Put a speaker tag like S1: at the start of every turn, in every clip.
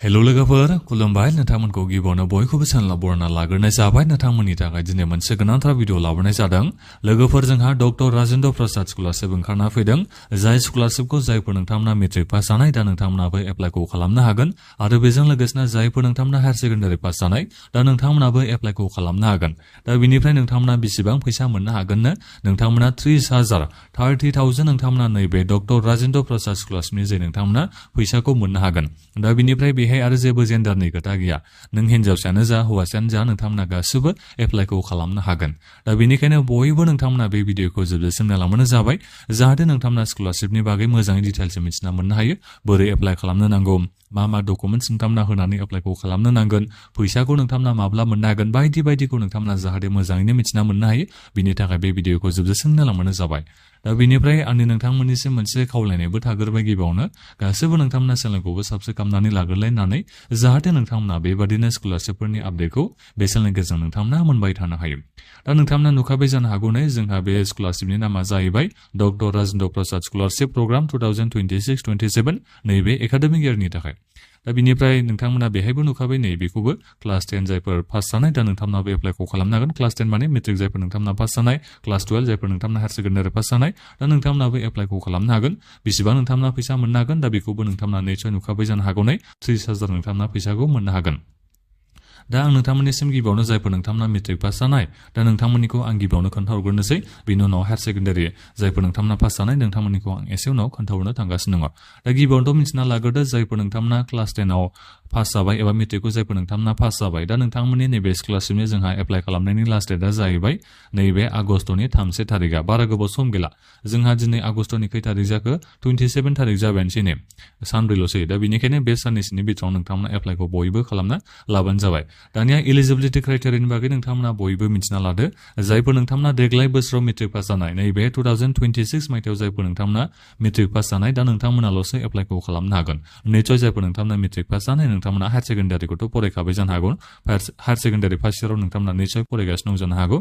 S1: hello लोगोफोर खुलुमबाय नोंथांमोनखौ गिबियावनो बयखौबो चेनेलाव बरायना लाग्रोनाय जाबाय नोंथांमोननि थाखाय दिनै मोनसे गोनांथार भिडिअ लाबोनाय जादों लोगोफोर जोंहा डक्टर राजेन्द्र प्रसाद स्कलारशिप ओंखारना फैदों जाय स्कलारशिपखौ जायफोर नोंथांमोना मेट्रिक पास जानाय दा नोंथांमोनाबो एप्लाइखौ खालामनो हागोन आरो बेजों लोगोसेनो जायफोर नोंथांमोना हायार सेकेन्डारि पास जानाय दा नोंथांमोनाबो एप्लाइखौ खालामनो हागोन दा बिनिफ्राय नोंथांमोना बेसेबां फैसा मोननो हागोननो नोंथांमोना 30,000 नोंथांमोना नैबे डक्टर राजेन्द्र प्रसाद स्कलारशिपनि जे नोंथांमोना फैसाखौ मोननो हागोन दा बिनिफ्राय बेहाय आरो जेबो जेन्डारनि खोथा गैया नों हिनजावसायानो जा हौवासायानो जा नोंथांमोना गासिबो एप्लाइखौ खालामनो हागोन दा बेनिखायनो बयबो नोंथांमोना बे भिडिअखौ जोबजासिम नायलांबानो जाबाय जाहाथे नोंथांमोना स्कलारशिपनि बागै मोजाङै डिटेल्सै मिथिना मोननो हायो बोरै एप्लाइ खालामनो नांगौ मा डकुमेन्ट्स नोंथांमोना होनानै एप्लाइखौ खालामनो नांगोन फैसाखौ नोंथांमोना माब्ला मोननो हागोन बायदिखौ नोंथांमोना जाहाथे मोजाङैनो मिथिना मोननो हायो बिनि थाखाय बे भिडिअखौ जोबजासिम नायलांबानो जाबाय दा बेनिफ्राय आंनि नोंथांमोननिसिम मोनसे खावलायनायबो थाग्रोबाय गिबियावनो गासैबो नोंथांमोना चेनेलखौबो साबस्क्राइब खालामनानै लाग्रोलायनानै जाहाथे नोंथांमोना बेबादिनो स्कलारशिपफोरनि आपडेटखौ बे चेनेलनि गेजेरजों नोंथांमोना मोनबाय थानो हायो दा नोंथांमोना नुखाबाय जानो हागौ जोंहा बे स्कलारशिपनि नामा जाहैबाय doctor Rajendra Prasad scholarship programme 2026-27 नैबे एकाडेमिक इयारनि थाखाय दा बिनिफ्राय नोंथांमोना बेहायबो नुखाबाय बेखौबो क्लास 10 जायफोर पास जानाय दा नोंथांमोनाबो एप्लाइखौ खालामनो हागोन क्लास 10 माने मेट्रिक जायफोर नोंथांमोना पास जानाय क्लास 12 जायफोर नोंथांमोना हायार सेकेन्डारि पास जानाय दा नोंथांमोनाबो एप्लाइखौ खालामनो हागोन बेसेबां नोंथांमोना फैसा मोननो हागोन दा बेखौबो नोंथांमोना निसय नुखाबाय जानो हागौ 30,000 नोंथांमोना फैसाखौ मोननो हागोन दा आं नोंथांमोननिसिम गिबियावनो जायफोर नोंथांमोना मेट्रिक पास जानाय दा नोंथांमोननिखौ आं गिबियावनो खोन्थाहरग्रोनोसै बिनि उनाव हायार सेकेन्डारि जायफोर नोंथांमोना पास जानाय नोंथांमोननिखौ आं एसे उनाव खोन्थाहरनो थांगासिनो दङ दा गिबियावनोथ' मिथिना लाग्रोदो जायफोर नोंथांमोना क्लास 10 आव पास जाबाय एबा मेट्रिकखौ जायफोर नोंथांमोना पास जाबाय दा नोंथांमोननि नैबे स्कलारशिपनि जोंहा एप्लाइ खालामनायनि लास्ट डेटआ जाहैबाय नैबे आगस्तनि 3 थारिखआ बारा गोबाव सम गैला जोंहा दिनै आगस्तनि खै थारिख जाखो 27 थारिख जाबायानोसै सानब्रैल'सै दा बेनिखायनो बे साननैसोनि बिथोराव नोंथांमोना एप्लाइखौ बयबो खालामना लाबानो जाबाय दानिया इलिजिबिलिटि क्राइटेरियानि बागै नोंथांमोना बयबो मिथिना लादो जायफोर नोंथांमोना देग्लाय बोसोराव मेट्रिक पास जानाय नैबे 2026 मायथाइयाव जायफोर नोंथांमोना मेट्रिक पास जानाय दा नोंथांमोनाल'सो एप्लाइखौ खालामनो हागोन निसय जायफोर नोंथांमोना मेट्रिक पास जानाय नोंथांमोना हायार सेकेन्डारिखौथ' फरायखाबाय जानो हागौ हायार सेकेन्डारि फार्स्ट इयाराव नोंथांमोना निसय फरायगासिनो दं जानो हागौ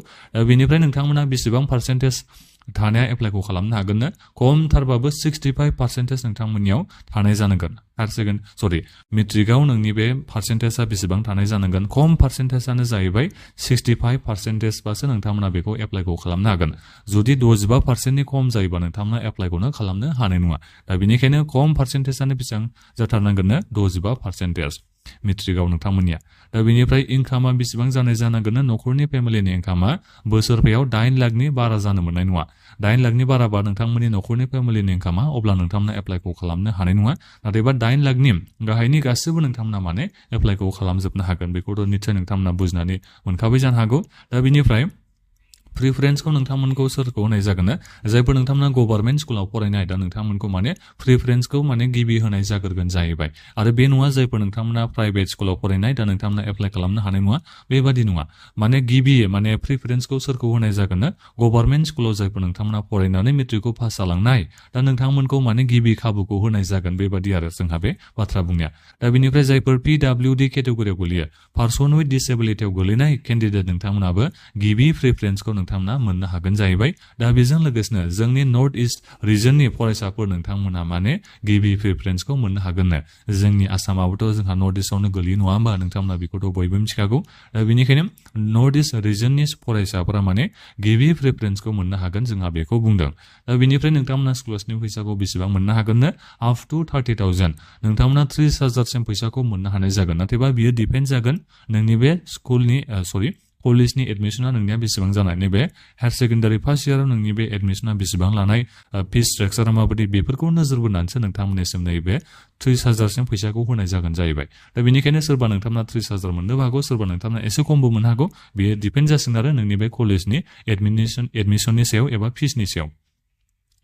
S1: बेनिफ्राय नोंथांमोना बेसेबां पार्सेन्टेज थानाया एप्लाइखौ खालामनो हागोननो खमथारबाबो 65% नोंथांमोननियाव थानाय जानांगोन मेट्रिकआव नोंनि बे पार्सेन्टेजआ बेसेबां थानाय जानांगोन खम पार्सेन्टेजआनो जाहैबाय 65% बासो नोंथांमोना बेखौ एप्लाइखौ खालामनो हागोन जुदि 65%नि खम जायोबा नोंथांमोना एप्लाइखौनो खालामनो हानाय नङा दा बेनिखायनो खम पार्सेन्टेजआनो बेसेबां जाथारनांगोननो 65% मेट्रिकआव नोंथांमोननिया दा बेनिफ्राय इनकामा बेसेबां जानाय जानांगोन न'खरनि फेमिलिनि इनकामा बोसोरफायाव 8 लाखनि बारा जानो मोननाय नङा 8 लाखनि बाराबा नोंथांमोननि न'खरनि फेमिलिनि इनकामा अब्ला नोंथांमोना एप्लाइखौ खालामनो हानाय नङा नाथायबा 8 लाखनि गाहायनि गासैबो नोंथांमोना माने एप्लाइखौ खालामजोबनो हागोन बेखौथ' निसय नोंथांमोना बुजिनानै मोनखाबाय जानो हागौ दा बेनिफ्राय प्रिफारेन्सखौ नोंथांमोनखौ सोरखौ होनाय जागोन जायफोर नोंथांमोना गभर्नमेन्ट स्कुलाव फरायनाय दा नोंथांमोनखौ माने प्रिफारेन्सखौ माने गिबि होनाय जाग्रोगोन जाहैबाय आरो बे नङा जायफोर नोंथांमोना प्राइभेट स्कुलाव फरायनाय दा नोंथांमोना एप्लाइ खालामनो हानाय नङा बेबादि नङा माने गिबि माने प्रिफारेन्सखौ सोरखौ होनाय जागोन गभर्नमेन्ट स्कुलाव जायफोर नोंथांमोना फरायनानै मेट्रिकखौ पास जालांनाय दा नोंथांमोनखौ माने गिबि खाबुखौ होनाय जागोन बेबादि आरो जोंहा बे बाथ्रा बुंनाया दा बेनिफ्राय जायफोर PWD केटेगरियाव गोलैयो पार्सन विथ डिसेबिलिटियाव गोलैनाय केन्डिडेट नोंथांमोनाबो गिबि प्रिफारेन्सखौ नोंथांमोना मोननो हागोन जाहैबाय दा बेजों लोगोसेनो जोंनि नर्थ इस्ट रिजननि फरायसाफोर नोंथांमोना माने गिबि प्रिफारेन्सखौ मोननो हागोननो जोंनि आसामाबोथ' जोंहा नर्थ इस्टआवनो गोलैयो नङा होमबा नोंथांमोना बेखौथ' बयबो मिथिखागौ दा बेनिखायनो नर्थ इस्ट रिजननि फरायसाफोरा माने गिबि प्रिफारेन्सखौ मोननो हागोन जोंहा बेखौ बुंदों दा बेनिफ्राय नोंथांमोना स्कलारशिपनि फैसाखौ बेसेबां मोननो हागोननो up to 30,000 नोंथांमोना 30,000सिम फैसाखौ मोननो हानाय जागोन नाथायबा बियो डिपेन्ड जागोन नोंनि बे स्कुलनि कलेजनि एडमिसना नोंनिया बेसेबां जानाय नैबे हायार सेकेन्डारि फार्स्ट इयाराव नोंनि बे एडमिसना बेसेबां लानाय फिस स्ट्राक्चारा माबायदि बेफोरखौ नोजोर बोनानैसो नोंथांमोननिसिम नैबे 30,000सिम फैसाखौ होनाय जागोन जाहैबाय दा बेनिखायनो सोरबा नोंथांमोना 30,000 मोननोबो हागौ सोरबा नोंथांमोना एसे खमबो मोननो हागौ बेयो डिपेन्ड जासिगोन आरो नोंनि बे कलेजनि एडमिसननि सायाव एबा फिसनि सायाव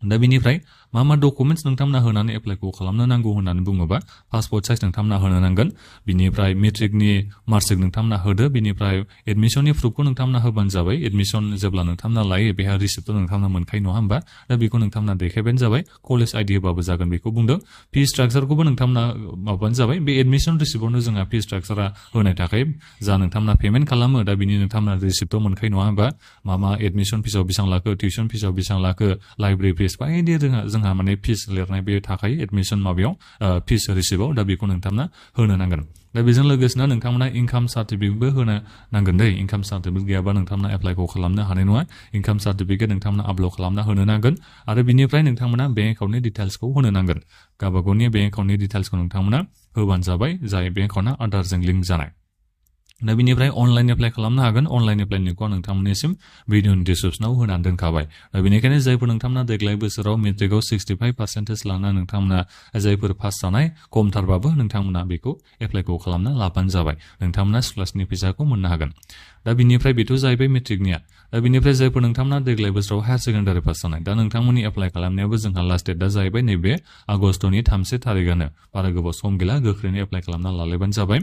S1: दा बेनिफ्राय मा डकुमेन्ट्स नोंथांमोना होनानै एप्लाइखौ खालामनो नांगौ होननानै बुङोबा पासपोर्ट साइज नोंथांमोना होनो नांगोन बिनिफ्राय मेट्रिकनि मार्कशीट नोंथांमोना होदो बिनिफ्राय एडमिसननि प्रुफखौ नोंथांमोना होबानो जाबाय एडमिसन जेब्ला नोंथांमोना लायो बेहा रिसिप्टखौ नोंथांमोना मोनखायो नङा होमबा दा बेखौ नोंथांमोना देखायबानो जाबाय कलेज आइडि होबाबो जागोन बेखौ बुंदों फि स्ट्राक्चारखौबो नोंथांमोना माबानो जाबाय बे एडमिसन रिसिप्टआवनो जोंहा फि स्ट्राक्चारा होनाय थाखाय जा नोंथांमोना पेमेन्ट खालामो दा बिनि नोंथांमोना रिसिप्टआव मोनखायो नङा होमबा मा एडमिसन फिसाव बेसेबां लाखो टिउसन फिसाव बेसेबां लाखो लाइब्रेरि फिस बायदि जोंहा माने फिस लिरनाय बे थाखायो एडमिशन माबायाव फिस रिसिप्टआव दा बेखौ नोंथांमोना होनो नांगोन दा बेजों लोगोसेनो नोंथांमोना इनकाम सार्टिफिकेटबो होनो नांगोन दै इनकाम सार्टिफिकेट गैयाबा नोंथांमोना एप्लाइखौ खालामनो हानाय नङा इनकाम सार्टिफिकेट नोंथांमोना आपल'ड खालामना होनो नांगोन आरो बिनिफ्राय नोंथांमोना बेंक एकाउन्टनि डिटेल्सखौ होनो नांगोन गावबा गावनि बेंक एकाउन्टनि डिटेल्सखौ नोंथांमोना होबानो जाबाय जाय बेंक एकाउन्टआ आधारजों लिंक जानाय दा बिनिफ्राय अनलाइन एप्लाइ खालामनो हागोन अनलाइन एप्लाइनिखौ नोंथांमोननिसिम भिडिअनि डिसक्रिप्सनाव होनानै दोनखाबाय दा बेनिखायनो जायफोर नोंथांमोना देग्लाय बोसोराव मेट्रिकआव 65% लाना नोंथांमोना जायफोर पास जानाय खमथारबाबो नोंथांमोना बेखौ एप्लाइखौ खालामना लाबानो जाबाय नोंथांमोना स्कलारशिपनि फैसाखौ मोननो हागोन दा बिनिफ्राय बेथ' जाहैबाय मेट्रिकनिया दा बिनिफ्राय जायफोर नोंथांमोना देग्लाय बोसोराव हायार सेकेन्डारि पास जानाय दा नोंथांमोननि एप्लाइ खालामनायाबो जोंहा लास्ट डेटआ जाहैबाय नैबे आगस्टनि 3 थारिखआनो बारा गोबाव सम गैला गोख्रैनो एप्लाइ खालामना लालायबानो जाबाय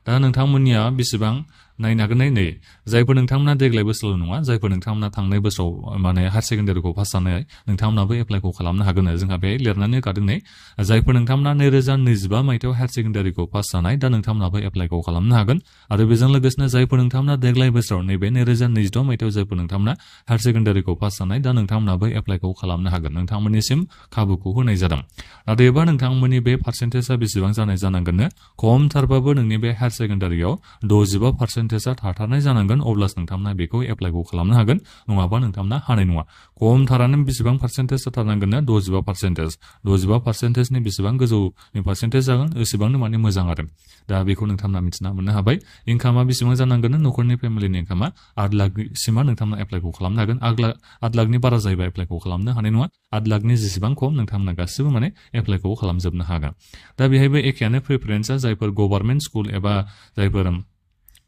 S1: दा नोंथांमोननिया बेसेबां नायनो हागोन नै जायफोर नोंथांमोना देग्लाय बोसोराव नङा जायफोर नोंथांमोना थांनाय बोसोराव माने हायार सेकेन्डारिखौ पास जानाय नोंथांमोनाबो एप्लाइखौ खालामनो हागोन जोंहा बेहाय लिरनानै होखादों नै जायफोर नोंथांमोना 2025 मायथाइयाव हायार सेकेन्डारिखौ पास जानाय दा नोंथांमोनाबो एप्लाइखौ खालामनो हागोन आरो बेजों लोगोसेनो जायफोर नोंथांमोना देग्लाय बोसोराव नैबे 2026 मायथाइयाव जायफोर नोंथांमोना हायार सेकेन्डारिखौ पास जानाय दा नोंथांमोनाबो एप्लाइखौ खालामनो हागोन नोंथांमोननिसिम खाबुखौ होनाय जादों नाथायबा नोंथांमोननि बे पार्सेन्टेजआ बेसेबां जानाय जानांगोननो खमथारबाबो नोंनि बे हायार सेकेन्डारियाव 65% थाथारनाय जानांगोन अब्लासो नोंथांमोना बेखौ एप्लाइखौ खालामनो हागोन नङाबा नोंथांमोना हानाय नङा खमथारानो बेसेबां पार्सेन्टेज जाथारनांगोन 65% नि बेसेबां गोजौनि पार्सेन्टेज जागोन एसेबांनो माने मोजां आरो दा बेखौ नोंथांमोना मिथिना मोननो हाबाय इनकामा बेसेबां जानांगोन न'खरनि फेमिलिनि इनकामा 8 लाखसिमा नोंथांमोना एप्लाइखौ खालामनो हागोन 8 लाखनि बारा जायोबा एप्लाइखौ खालामनो हानाय नङा 8 लाखनि जेसेबां खम नोंथांमोना गासिबो माने एप्लाइखौ खालामजोबनो हागोन दा बेहायबो एखेयानो प्रिफारेन्सआ जायफोर गभर्नमेन्ट स्कुल एबा जायफोर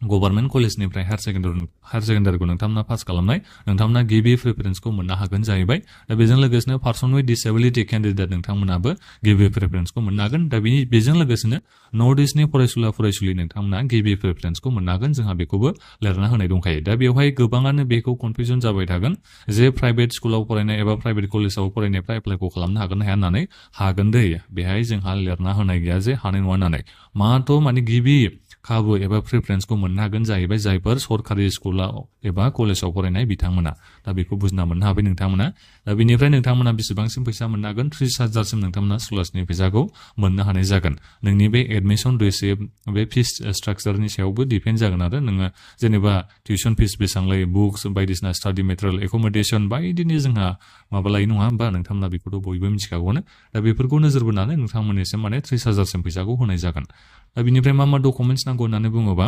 S1: गभर्नमेन्ट कलेजनिफ्राय हायार सेकेन्डारिखौ नोंथांमोना पास खालामनाय नोंथांमोना गिबि प्रिफारेन्सखौ मोननो हागोन जाहैबाय दा बेजों लोगोसेनो पार्सन विथ डिसेबिलिटि केन्डिडेट नोंथांमोनाबो गिबि प्रिफारेन्सखौ मोननो हागोन दा बेजों लोगोसेनो नर्थ इस्टनि फरायसुलि नोंथांमोना गिबि प्रिफारेन्सखौ मोननो हागोन जोंहा बेखौबो लिरना होनाय दंखायो दा बेवहाय गोबाङानो बेखौ कनफिउजन जाबाय थागोन जे प्राइभेट स्कुलाव फरायनाय एबा प्राइभेट कलेजाव फरायनायफ्रा एप्लाइखौ खालामनो हागोन हाया होननानै हागोन दै बेहाय जोंहा लिरना होनाय गैया जे हानाय नङा होननानै माथ' माने गिबि खाबु एबा प्रिफारेन्सखौ मोननो हागोन जाहैबाय जायफोर सरकारि स्कुलाव एबा कलेजाव फरायनाय बिथांमोना दा बेखौ बुजिना मोननो हाबाय नोंथांमोना दा बेनिफ्राय नोंथांमोना बेसेबांसिम फैसा मोननो हागोन 30,000सिम नोंथांमोना स्कलारशिपनि फैसाखौ मोननो हानाय जागोन नोंनि बे एडमिसन रिसिप्ट बे फिस स्ट्राक्चारनि सायावबो डिपेन्ड जागोन आरो नोङो जेनेबा टिउसन फिस बेसेबां लायो बुक्स बायदिसिना स्टाडि मेटेरियेल एकोमोडेसन बायदिनि जोंहा माबा लायो नङा होमबा नोंथांमोना बेखौथ' बयबो मिथिखागौनो दा बेफोरखौ नोजोर बोनानै नोंथांमोननिसिम माने 30,000सिम फैसाखौ होनाय जागोन दा बिनिफ्राय मा डकुमेन्टस नांगौ होननानै बुङोबा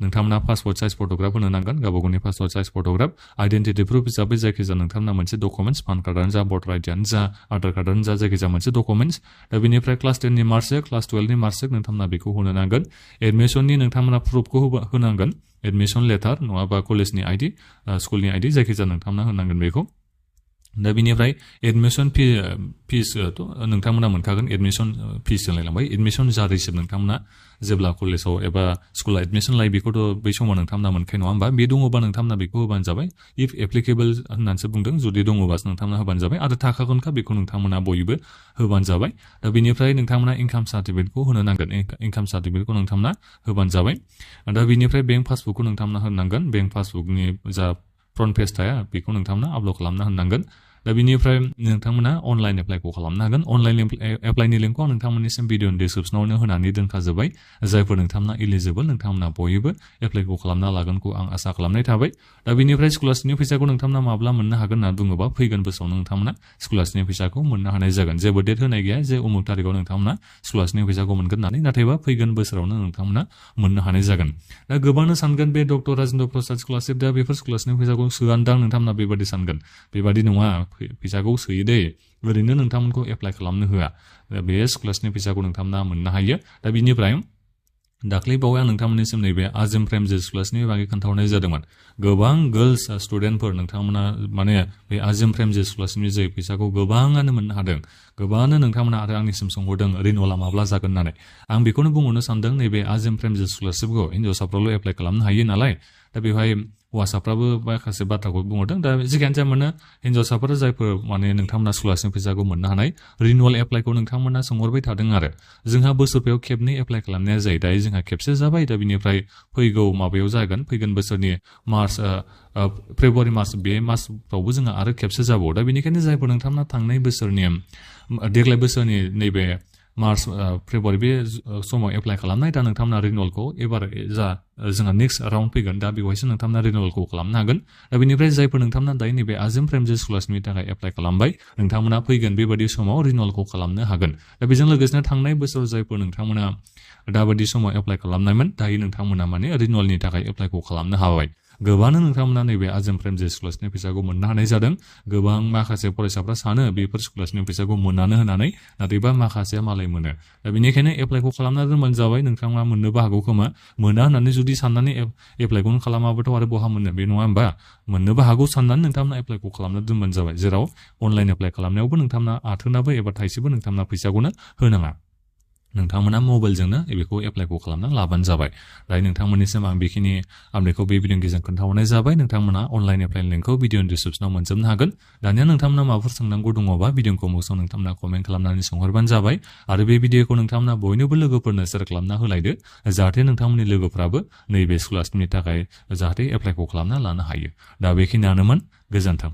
S1: नोंथांमोना पासपोर्ट साइज फट'ग्राफ होनो नांगोन गावबा गावनि passport size photograph identity proof हिसाबै जायखिजाया नोंथांमोना मोनसे डकुमेन्टस पान कार्डआनो जा भटार आइडियानो जा आधार कार्डआनो जा जायखिजाया मोनसे डकुमेन्टस दा बिनिफ्राय क्लास 10नि मार्कशीट क्लास 12नि मार्कशीट नोंथांमोना बेखौ होनो नांगोन एडमिसननि नोंथांमोना प्रुफखौ होनांगोन एडमिसन लेटार नङाबा कलेजनि आइडि स्कुलनि आइडि जायखिजाया नोंथांमोना होनांगोन बेखौ दा बिनिफ्राय एडमिसन फिसथ' नोंथांमोना मोनखागोन एडमिसन फिस होनलायलांबाय एडमिसन जा रिसिप्ट नोंथांमोना जेब्ला कलेजाव एबा स्कुलाव एडमिसन लायो बेखौथ' बै समाव नोंथांमोना मोनखाय नङा होमबा बे दङबा नोंथांमोना बेखौ होबानो जाबाय इफ एप्लिकेबल होननानैसो बुंदों जुदि दङबासो नोंथांमोना होबानो जाबाय आरो थाखागोनखा बेखौ नोंथांमोना बयबो होबानो जाबाय दा बेनिफ्राय नोंथांमोना इनकाम सार्टिफिकेटखौ होनो नांगोन इनकाम सार्टिफिकेटखौ नोंथांमोना होबानो जाबाय दा बिनिफ्राय बेंक पासबुकखौ नोंथांमोना होनांगोन बेंक पासबुकनि जा फ्रन्ट पेज थाया बेखौ नोंथांमोना आपल'ड खालामना होनांगोन दा बिनिफ्राय नोंथांमोना अनलाइन एप्लाइखौ खालामनो हागोन अनलाइन एप्लाइनि लिंकखौ आं नोंथांमोननिसिम भिडिअनि डिसक्रिप्सनावनो होनानै दोनखाजोब्बाय जायफोर नोंथांमोना इलिजिबोल नोंथांमोना बयबो एप्लाइखौ खालामना लागोनखौ आं आसा खालामनाय थाबाय दा बिनिफ्राय स्कलारशिपनि फैसाखौ नोंथांमोना माब्ला मोननो हागोन होनना बुङोबा फैगोन बोसोरावनो नोंथांमोना स्कलारशिपनि फैसाखौ मोननो हानाय जागोन जेबो डेट होनाय गैया जे उमुक थारिखआव नोंथांमोना स्कलारशिपनि फैसाखौ मोनगोन होननानै नाथायबा फैगोन बोसोरावनो नोंथांमोना मोननो हानाय जागोन दा गोबांनो सानगोन बे डक्टर राजेन्द्र प्रसाद स्कलारशिप दा बेफोर स्कलारशिपनि फैसाखौ सोआनदां नोंथांमोना बेबादि सानगोन बेबादि नङा फैसाखौ सोयो दे ओरैनो नोंथांमोनखौ एप्लाइ खालामनो होआ बे स्कलारशिपनि फैसाखौ नोंथांमोना मोननो हायो दा बिनिफ्राय दाख्लै बावै आं नोंथांमोननिसिम नैबे आजिम प्रेमजी स्कलारशिपनि बागै खोन्थाहरनाय जादोंमोन गोबां गर्ल्स स्टुडेन्टफोर नोंथांमोना माने बे आजिम प्रेमजी स्कलारशिपनि जे फैसाखौ गोबाङानो मोननो हादों गोबाङानो नोंथांमोना आरो आंनिसिम सोंहरदों रिनवला माब्ला जागोन होननानै आं बेखौनो बुंहरनो सानदों नैबे आजिम प्रेमजी स्कलारशिपखौ हिन्जावसाफ्राल' एप्लाइ खालामनो हायो नालाय दा बेवहाय हौवासाफ्राबो माखासे बाथ्राखौ बुंहरदों दा जिखियानो जाया मानो हिनजावसाफोरा जायफोर माने नोंथांमोना स्कलारशिप फैसाखौ मोननो हानाय रिनिउवेल एप्लाइखौ नोंथांमोना सोंहरबाय थादों आरो जोंहा बोसोरफायाव खेबनै एप्लाइ खालामनाया जायो दायो जोंहा खेबसे जाबाय दा बिनिफ्राय फैगौ माबायाव जागोन फैगोन बोसोरनि मार्च फेब्रुवारि मार्च बे मासफ्रावबो जोंहा आरो खेबसे जाबावो दा बेनिखायनो जायफोर नोंथांमोना थांनाय बोसोरनि देग्लाय बोसोरनि नैबे मार्च फेब्रुवारि बे समाव एप्लाइ खालामनाय दा नोंथांमोना रिनिउवेलखौ एबार जा जोंहा नेक्स्ट राउन्ड फैगोन दा बेवहायसो नोंथांमोना रिनिउवेलखौ खालामनो हागोन दा बेनिफ्राय जायफोर नोंथांमोना दायो नैबे आजिम प्रेमजी स्कलारशिपनि थाखाय एप्लाइ खालामबाय नोंथांमोना फैगोन बेबायदि समाव रिनिउवेलखौ खालामनो हागोन दा बेजों लोगोसेनो थांनाय बोसोराव जायफोर नोंथांमोना दाबायदि समाव एप्लाइ खालामनायमोन दायो नोंथांमोना माने रिनिउवेलनि थाखाय एप्लाइखौ खालामनो हाबाय गोबांनो नोंथांमोना नैबे आजिम प्रेमजी स्कलारशिपनि फैसाखौ मोननो हानाय जादों गोबां माखासे फरायसाफ्रा सानो बेफोर स्कलारशिपनि फैसाखौ मोनानो होनानै नाथायबा माखासेया मालाय मोनो दा बेनिखायनो एप्लाइखौ खालामना दोनबानो जाबाय नोंथांमोना मोननोबो हागौ खोमा मोना होननानै जुदि साननानै एप्लाइखौनो खालामाबाथ' आरो बहा मोननो बे नङा होमबा मोननोबो हागौ साननानै नोंथांमोना एप्लाइखौ खालामना दोनबानो जाबाय जेराव अनलाइन एप्लाइ खालामनायावबो नोंथांमोना आथोनाबो एबा थाइसेबो नोंथांमोना फैसाखौनो होनाङा नोंथांमोना मबाइलजोंनो बेखौ एप्लाइखौ खालामना लाबानो जाबाय दायो नोंथांमोननिसिम आं बेखिनि आपडेटखौ बे भिडिअनि गेजेरजों खोन्थाहरनाय जाबाय नोंथांमोना अनलाइन एप्लाइ लिंकखौ भिडिअनि डिसक्रिपसनाव मोनजोबनो हागोन दानिया नोंथांमोना माबाफोर सोंनांगौ दङबा भिडिअ कमेन्टआव नोंथांमोना कमेन्ट खालामनानै सोंहरबानो जाबाय आरो बे भिडिअखौ नोंथांमोना बयनोबो लोगोफोरनो शेयार खालामना होलायदो जाहाथे नोंथांमोननि लोगोफ्राबो नैबे स्कलारशिपनि थाखाय जाहाथे एप्लाइखौ खालामना लानो हायो दा बेखिनियानोमोन गोजोन्थों